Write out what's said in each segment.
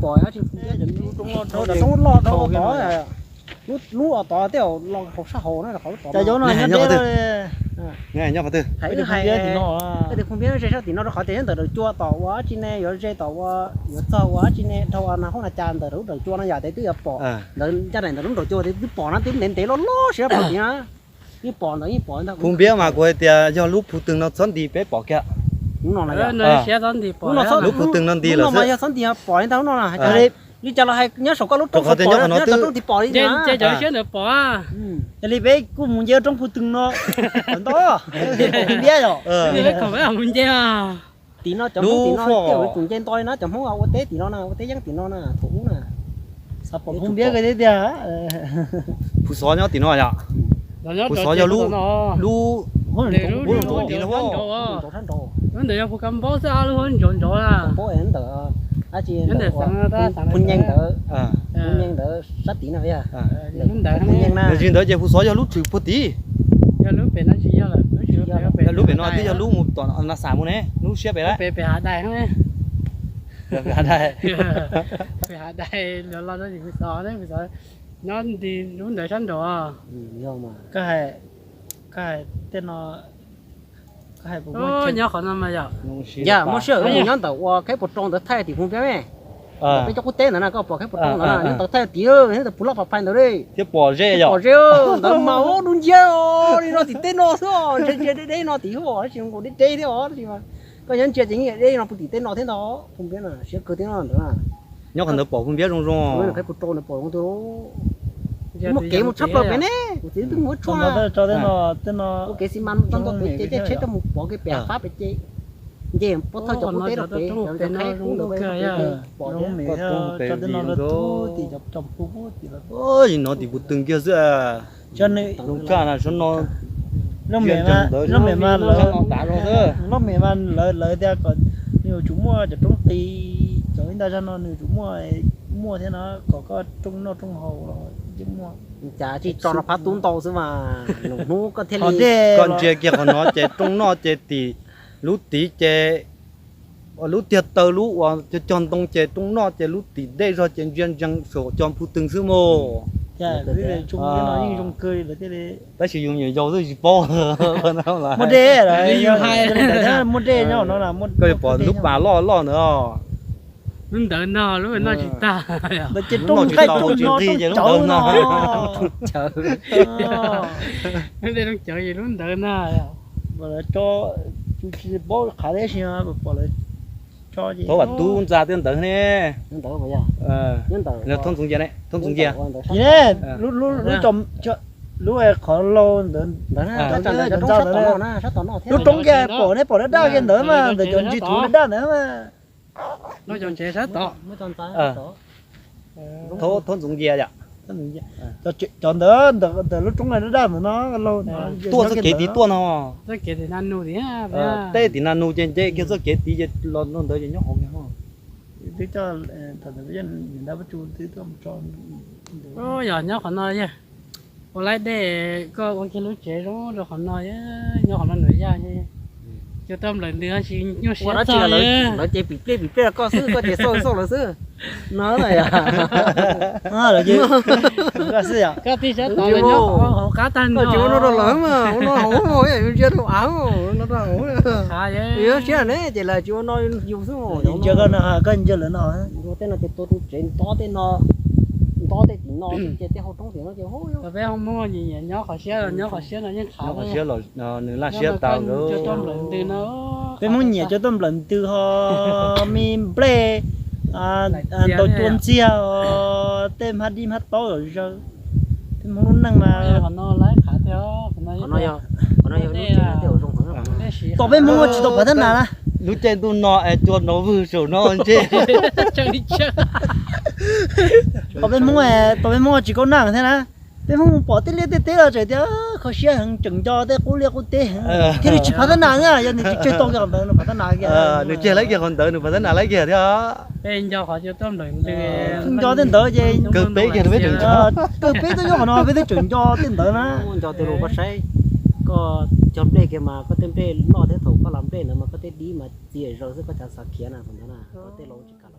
Pom dab tsi, roob loj dhau tod, lub tod tej los hauv sab hauv na, qhov lub tod. Nyob qhov twg? Tias phoo npiab ze sab tim no rau qhov tias nyob ntawm daim cua tom ua dab tsi ne, yuav ze tom ua, yuav txog ua dab tsi ne, dhau na hauj na cas ntawm lub daim cua no yam tes twb yuav pom ntawd, ncaj nraim ntawm lub daim cua tes twb pom na, twb ntev ntev loj loj siab pom tim na. Yeej pom ntawd, yeej pom ntawd. Phoo npiab mas kuv hais tias yog lub phu twg no txhob nti peb pom kiag. Lub no, lub phu twg no nti lawm xwb. Yog txhob nti pom li ntawd lub no na. Li cas los hais nyob saum koj lub roob, qhov tias nyob qhov no twb roob tim pom li. Ces cov siab ntawd pom. Yog li peb kuj mus nce roob phu twg no ntau, phoo npiab yom. Mus nce tim no, cov Hmoob tim no tej tus nce nto li na, cov Hmoob ua teb tim no na, ua teb yeeb tim no na, thaum ub na. Xav pom phoo npiab kawg thiab tiag. Phu xov nyob tim no yom. Phu xov yog lub, lub, lub ntawd yog phu kab npaub xwb, lub ntsov ntsov na. Phu nyeej ntawd, phu nyeej ntawd sab tid no. Lub ntawd, phu nyeej na. Ntawd ces phu xov yog lub tshwm puag tid. Lub pem no twb yog lub mus tom na xav mus ne, lub siab pem lawm. Pem hav dais, pem hav dais, pem hav dais los los no phu xov, phu xov nyob nti lub ntawd sab nraud. Koj hais, koj hais tej no, koj hais puas muaj, nyob qhov no mas yom. Yam muaj sij hawm wb mus nyob ntawm ua khaib puas rau ntawd thaij tim phoo npiab me. Peb cov qub teb ntawd na, koj pom khaib puas rau ntawd na, nyob ntawd thaij tim, nyob ntawd puv loj phav phais ntawd li. Thiab pom zeb yom. Pom zeb ntawd mas ua dub nciab li no tim tej no xwb, ntsia ntsia deb deb no tim, ua tsis nkaus deb deb thiab os. Koj nyob ntsia ces yeej deb no puv tim tej no thiab ntag, phoo npiab na siab kawg thiab ntawd na. Nyob qhov ntawd pom phoo npiab zoo zoo. Khaib puas rau ntawd pom zoo tiag. Muaj kev mus tshaj plaws pem ne, kuv txiv twb mus tshuaj. Ua kev xi mas txog ntua pem ces caij tsheb coj mus pov kev pem fab pem ces nce pob thawj cov qub teb rau pem, cov khaib qub ntawd pem pom thiab. Li no tim phu tim no tim phu tim tim no tim phu tim no. Zoo kaj na, sab no, lub mem mas, lub mem mas lawv, lub mem mas lawv, lawv tias kom nws yuav tsum muaj cov roob qis, cov ib ntaj zag no nws yuav tsum muaj, muaj thiab no, kom koj rooj noj rooj haus los yeej muaj. Cas tsis tso rau phab tub ntau xwb mas, lwm hnub koj thiaj li. Koj ntsia kiag qhov no ces rooj noj ces tim lub tid ces lub tiag taw lub uas cog cog ntoo ces rooj noj ces lub tim dej zog ces ntsia ntsees saum cog phu twg xwb mog. Tab sis yus nyuam yaus xwb tsis paub. Muaj dej, muaj dej nyob no, koj yuav pom lub pas loj loj ntawd. Lub ntawd no lub noj tsis tag. Ntawd ces rooj nqaij rooj nqi ces lub ntawd no. Lub dej rooj cawv ces lub ntawd no. Tso, tsis paub qhav teb si pom lawv tso ces. Thaub Vam Tub ntxa tej ntawd ne. Thoob Ntxoov Ncia ne, Thoob Ntxoov Ncia. Lub qhov laug ntawd, lub roob kiag pom neb pom daj daj kiag ntawd mas, ntawm cov ntsis thuv daj daj ntawd mas. Thoob Ntxoov Ncia yom. Cov ntawd, ntawm lub roob daj daj ntawd no, tuaj txoj kev tid tuaj no. Tej tim na nus ces nce kiag txoj kev tid ces los ntawd ces nyob hauv. Twb coj thaum ntawd niam nrab Pab Tsu twb tuaj mus tso. Yog nyob qhov no yog ua laib dej, koj ua kiag lub tsev zoo rau qhov no, nyob qhov no nws yaj. Cua tuaj nplawm ntws tsis nyuaj siab txog. Lawv ces pim pliaj pim pliaj koj xwb, koj ces xauj xauj lawv xwb. No, koj tij sab tod nyob hauv qab tag nrho. Tsis ua no rau lawv mas, ua no hauv, ntsia rau av no rau hauv. Yog siab ne ces lawv tsis ua no yus xwb. Ntsia koj no, koj ntsia lawv no. Tej no ces tua tus tsev nto tej no, nto tej tim no ces tej hauv roob tim no ces. Peb Hmoob nyiam nyiam nyob qhov siab, nyob qhov siab no yeej qhav. Nws laj siab tau. Cua tuaj nplawm ntws no. Peb Hmoob nyiam cua tuaj nplawm ntws ho, me nplej, ntaus cua ntxiag, tej hmab dib hmab taub zom zaws. Peb Hmoob lub neej mas. Tom peb Hmoob tsis tau phav thab nas na. Lub caij ntuj no es cua nrov vwg saum no ntshe. Tom peb Hmoob, tom peb Hmoob tsis kaub naj thiab na. Peb Hmoob mus pom tej liaj tej teb los tseem tias kho siab heev, tseem nco tej qub liaj qub teb heev, thiaj li tsis phav thab nas na. Yog nws tsis tseg tau kiag qhov ntawd nws phav thab nas kiag. Nws tseg laib kiag qhov ntawd nws phav thab nas laib kiag thiab. Peb nco qhov cua tuaj nplawm ntws, nco tej ntawd ces kawg peb kiag peb tseem nco. Kawg peb tuaj nyob qhov no peb twb tseem nco tej ntawd na. Nco tej lus koj saib, koj cog nplej kiag mas koj tej nplej loj thiab, thaum koj los nplej ntawd mas koj tej dib mas txias zaws xwb, koj xav khiav na thaum ntawd na, koj tej laus tsis kam los.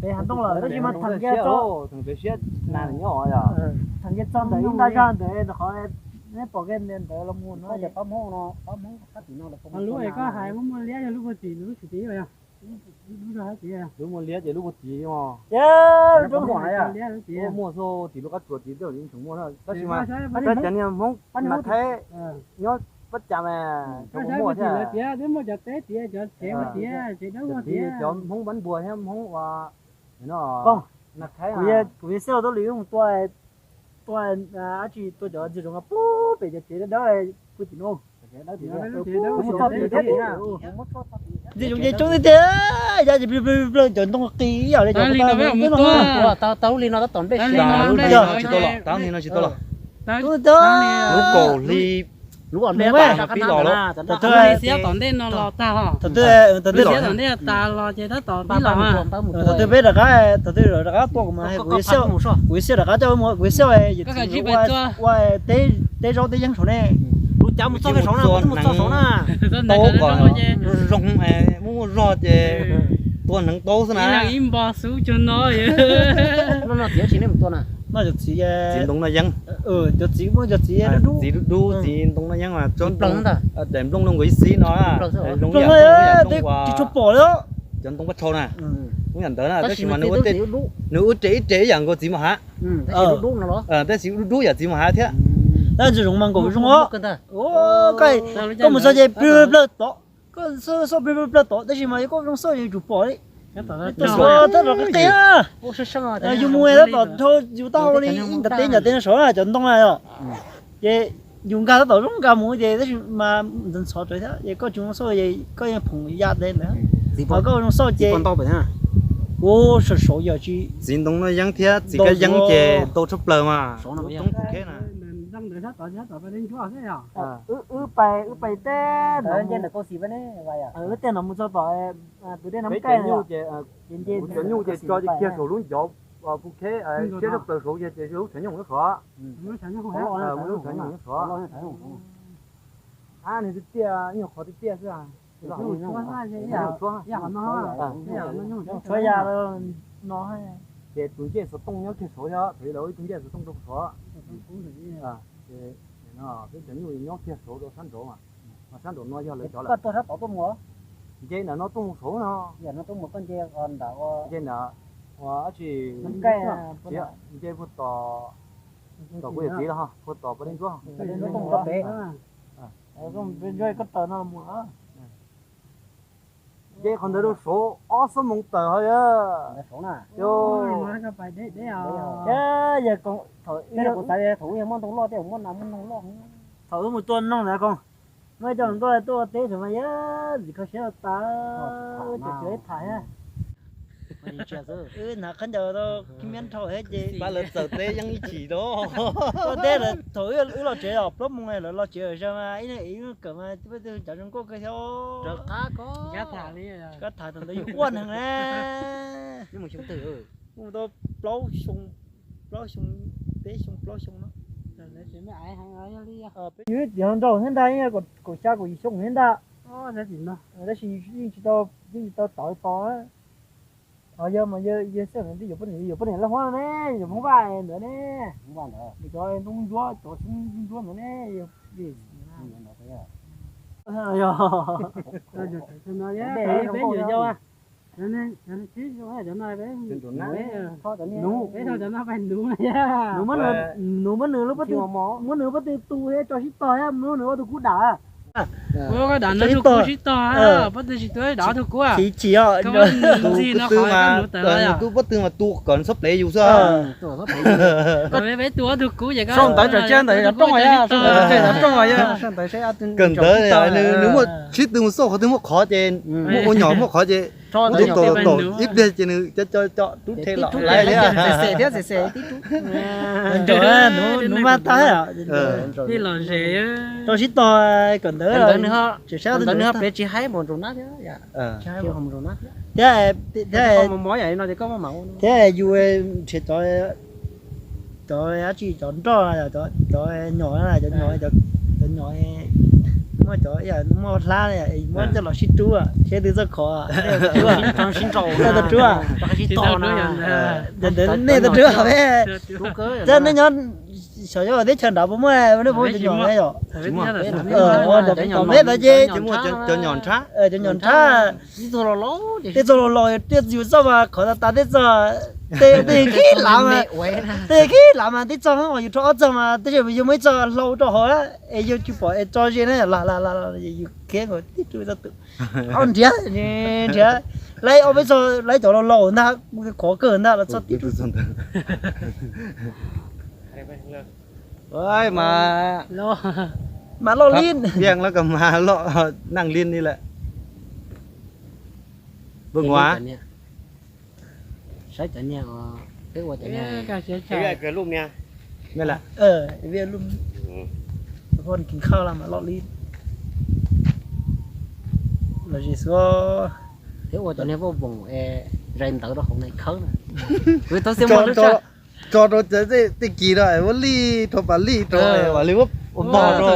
Peb hav ntoo lawm tab sis mas theem kiag txog, theem kiag txog ntawm ib nta zaj ntawd qhov neb pom kiag ntawd los mus no. Lub es koj hais muaj muaj liab yog lub puag tim lub tsis tim yog? Lub muaj liab ces lub puag tim os. Muaj xwb tim lub qab tsuas tim tej tseem muaj na tab sis mas cov niag Hmoob Nag Thaib nyob Pab Cas mas cov muaj thiab. Twb muaj cov teb tiav cov tsev tiav tsev dawb muaj tiav. Cov Hmoob Pab Npua thiab Hmoob ua Nag Thaib. Kuv yog xib hwb Tub Lis mus tua, tua dab tsi tua cov ntxwg zoov pub pem cov tsev dawb dawb pub tim no. Ntxwg zoov ces coob tiag tiag, ya ces plawg plawg cov ntoo qis ib yam li cov tau li no tab tom nplej. Tsis tau los, tab li no tsis tau los. Lub kaum hli, lub pib los lawm. Tom ntej no los tag os. Tom ntej, tom ntej los tag los ces tab tom pib los. Thaum twg peb rov qab, thaum twg rov qab tuaj kuv mas kuv yuav xauj, kuv yuav xauj rov qab coj mus, kuv yuav xauj yawm txiv ua teb zaub teb yeeb saud ne. Kuv cav mus txog pem saud na, kuv twb mus txog saud na. Tau kom zoo, muaj muaj zog ces tua hneev tau xwb na. Ib npo xub cuag no. No no txiv tsis nej mus tua na. No cov txiv, txiv ntoo Naj Yeeb. Cov txiv muaj cov txiv dub dub, txiv ntoo Naj Yeeb mas daim nplooj no nkawd ib xib no zoo, tsis tshua pom li. Cov ntoo paj tshau na, ub yam ntawd na tab sis mas nws ua ib re ib re ib yam nkaus txiv mos hav. Tab sis dub dub yam txiv mos hav thiab. Tab ntxwg zoov mas nkaum zoo os. Koj mus xauj ces plawg plawg tod, koj xauj plawg plawg tod tab sis mas yog koj zoo xauj yuav tsum pom li. Tab tom qis qis, yus mus tab tom dhau yus taub hau li ib ntav teb ntav teb no saud cov ntoo na yom. Ces yus nkag tab tom zoo nkag mus ces tab sis mas ntxhov ntxhov raws thiab ces koj tsis zoo xauj ces koj yeej phoom ya ntawd. Ho koj zoo xauj ces ua saum saud yog tsis. Txiv ntoo Naj Yeeb thiab txiv Kab Yeeb ces ntau tshaj plaws mas. Wb pais, wb pais teb, wb tej no mus txog tom tus dej Nab Kaij, cov nyuj ces tso kiag saum lub ncov phu kheb siab tshaj plaws saud ces lub tshav nyooj nyob saud. Lub tshav nyooj nyob saud. Ab, nws tiaj tiaj, ib nyuag qhov tiaj tiaj xwb. Tshuav ya no. Ces tus ncej xov tooj nyob kiag saud thiab, thaum ub lawv ib tug ncej xov tooj rau saud. Ces peb tshav nyooj nyob kiag saud rau sab nraud, mas sab nraud no yog lawv cov lawm. Nce ntawm no tuaj mus saud no. Nce ntawm, ua dab tsi, nce puag tom, tom kuv yawm txiv los puag tom pas dej ntsuab. Koj taws no mus. Ces qhov ntawd rau saud ob xuab moos tawm ho yog. Yog, thaum ub yog muaj ntoo loj thiab muaj nas muaj noog loj. Thaum wb mus tua noog ntawd ko, muaj ib co nkauj tuaj ua teb xwb mas yog ntxim kho siab tas, tseem tsis tham thiab. Wb hnav khaub ncaws tau khib miab nrhau thiab ces pab lawv txawm teb yeej ib chim rau. Tua teb lawm thaum wb los tsev os, plaub moos lawv los tsev lawm mas ib leeg ib leeg kawm mas pab twg cov zoo nkauj kawg thiab. Kab tham thaum ntawd yus quaj neeg na. Mus tau plaub xyoo, plaub xyoo, peb xyoo plaub xyoo no. Yus twb nrau thiab ntag, kaum xya kaum yim xyoo thiab ntag. Tab sis yeej tsis tau, yeej tsis tau tawv tos. Yog mas yog xwb, twb yuav poj niam, yuav poj niam loj hlob ne, yuav Hmoob Vaj ntawd ne, cov ntsuab ntsuab, cov xyoob ntsuab ntsuab ntawd ne. Peb nyuam yaus, nws muab nws lub pob tw, muab nws pob tw tu thiab tso sib tog thiab muab nws ob tug kub dam. Ua koj dam nws tus kub sib tog, pob tw tsis tu dam tus kub. Chim chim os, ntxig no qhov koj nuv tawm los yog. Tus pob tw mas tu kom txhob plev yus xwb. Peb tu ob tug kub ces koj sau ntawv tsam tseg ntawm yog rooj, sau ntawv tsam tseg ntawm rooj, kawm ntawv nws muaj sib tw mus xauj qhov twg muaj qhov ces muaj ua nyom muaj qhov ces ib pliag ces nws co co co rub rhe los lawm thiab. Nuv mas tag. Rau sib tog kawm ntawv, tseem saib ntawv nws ho pem tsis haib mus nraum nab thiab. Thiab, thiab, thiab yus nrhiav cov, cov dab tsi, cov nroj, cov nyom, cov nyom, cov nyom muaj cov muaj hlab, muab coj los sib rub seb twg txoj khov, sib rub, sib rub. Ntawd nej tau rub, thiab nej nyob xyov yog teb chaws nrad puas muaj, nej puas muaj cov nyom yom? Tom peb ntawd ces cov nyom nrhab, tej txog los los tej yus txoj mas khov tas tas tej txoj, tej khib lav mas, tej khib lav mas tej txoj yus rho ob txog mas tej zaum yus muaj ib txoj hlau rau hauv es yus tsis pom es tso ze na, la la la yus khiav nkaus tib tug txoj tus. Nrhiav, nrhiav, laib ob peb txoj, laib cov laus laus ntag, khov kawg ntag los txog tib tug. Mas, mas loj li, yeej los kom mas loj, neeg li ni lawm. Npawg Nguav, saib cov niag, peb ua cov niag, me la, poj kis khawb la mas loj li. Los zis xwb, peb ua cov niag voj voom es zais ntawv rau hauv na khawb na. Tso rau tej kis rau ua lij rau pas lij rau, ua li ua npog rau.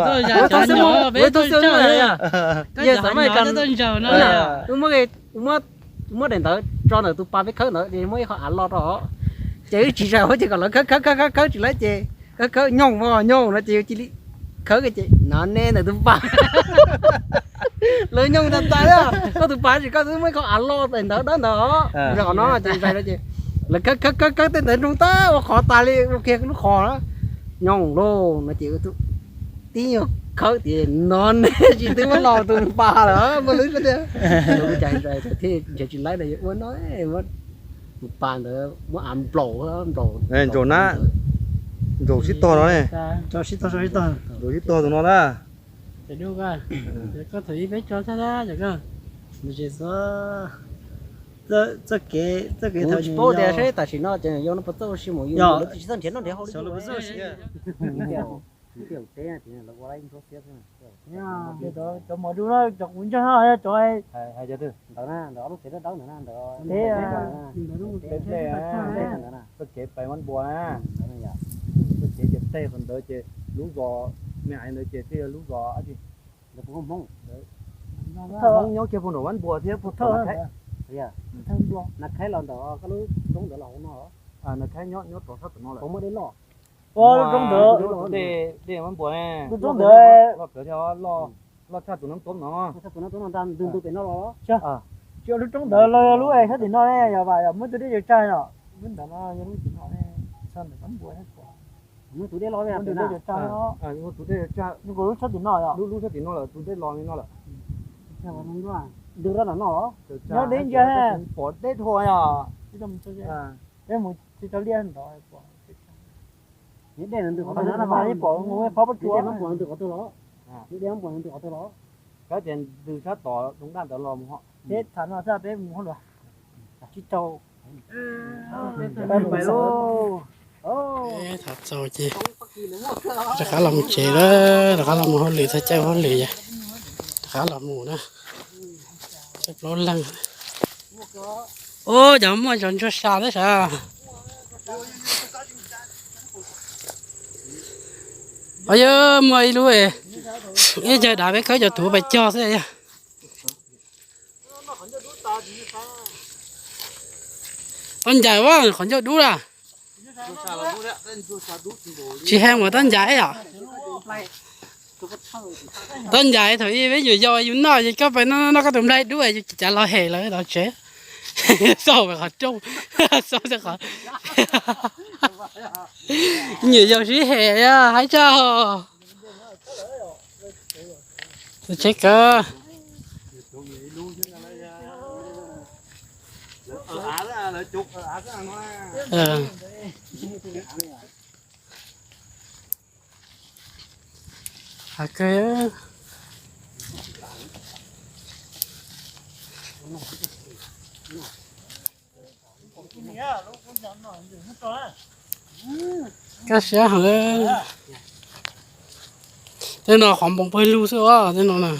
Muab daim ntawv tso ntawm tus pas peb khawb ntawd es muab ib qho av loj rau, ces wb tsis zais hauv ces kom lawv khawb khawb khawb khawb tsis laib ces khawb khawb nyooj nyooj no ces cia li khawb ces no ne ntawm tus pas. Lawv nyooj tas tas li, koj tus pas tsis koj twb muab ib qho av loj daim ntawv dawb ntawd os, qhov no ces zais no ces lawv khawb khawb khawb khawb tej ntawd nroo tas ua qhov tas li ua kiag lub qhov nyooj lauj no ces tib nyuag khawb tias no ne tsis twb muab los tus pas lawm muaj lub sab tiag. Cas zais thiaj nrhiav tsis laib no ua no tus pas ntawd muab av nplaum nplaum. Nraum na, nraum sib tog no ne. Nraum sib tog tus no na. Txoj kev, txoj kev thaum tsis paub tias saib tam sim no ces yog no puas txawj ua si mus yus lawv tsis txawj nrhiav noj nrhiav haus li. Cov mos du no cov kuv ntseeg no cov ntawd na, ntawd ob lub tsev dawb dawb ntawd na, ntawd txoj kev pais Vaj Npua na, txoj kev ces tej qhov ntawd ces lub zos me aiv ntawd ces thiaj yog lub zos dab tsi, Hmoob, Hmoob nyob kiag puag nram Vaj Npua thiab puag tom Nas Khaib, Nas Khaib los ntawm koj lub roob ntawd los hauv no, Nas Khaib nyob rov sab tom no lawm. Ua lub roob ntawd, dej Vaj Npua ne, lub roob ntawd loj plawv thiab, loj tshaj tus Nab Tob no, ntws ntws pem no los. Tsis yog lub roob ntawd los yog lub sab tim no ne, yog vam yog muab tus dej cov tsag yom, lub ntawd no yog lub tim no ne, tshaj ntawm Vaj Npua thiab. Muab tus dej los, muab tus dej cov tsag, muab tus dej cov tsag, lub sab tim no yom, lub sab tim no lawm, tus dej los li no lawm. Ntws rau nram no los? Nyob deb ntsia. Pom deb dhau yog. Peb mus tsis tau liaj nrov. Nyob deb ntws qhov twg los? Pom mus phob pob tsuas. Nyob deb pom ntws qhov twg los? Nyob deb pom ntws qhov twg los? Koj tias ntws sab tod zoo daj ntawd los mus. Peb tham no xwb peb mus hauj lwm. Tsis tau. Thaum txaus ces rov qab los mus tsev lawm, rov qab los mus hauj lwm, txog caij hauj lwm yom, rov qab los mus na. Plaub leeg. Ub, cov muaj cov ntsuag sa thiab sav. Os, yog muaj ib lub, ib cag dav peb khawb cov tuv pais cog xwb yog. Tau ncaim ua qhov ncauj dub lawm. Tsis hais mus tau ncaim yom. Tau ncaim thaum ub peb nyuam yaus yus noj ces koj pais noj noj koj tus nplaig dub yus cav los hem lawm los tsev. Xauj qhov rooj, xauj qhov, nyuam yaus sib hem haib tshaj. Tsev kawg. Hav kawg. Kaj siab heev. Tej no qhov npoo pawg lug xwb os, tej no na.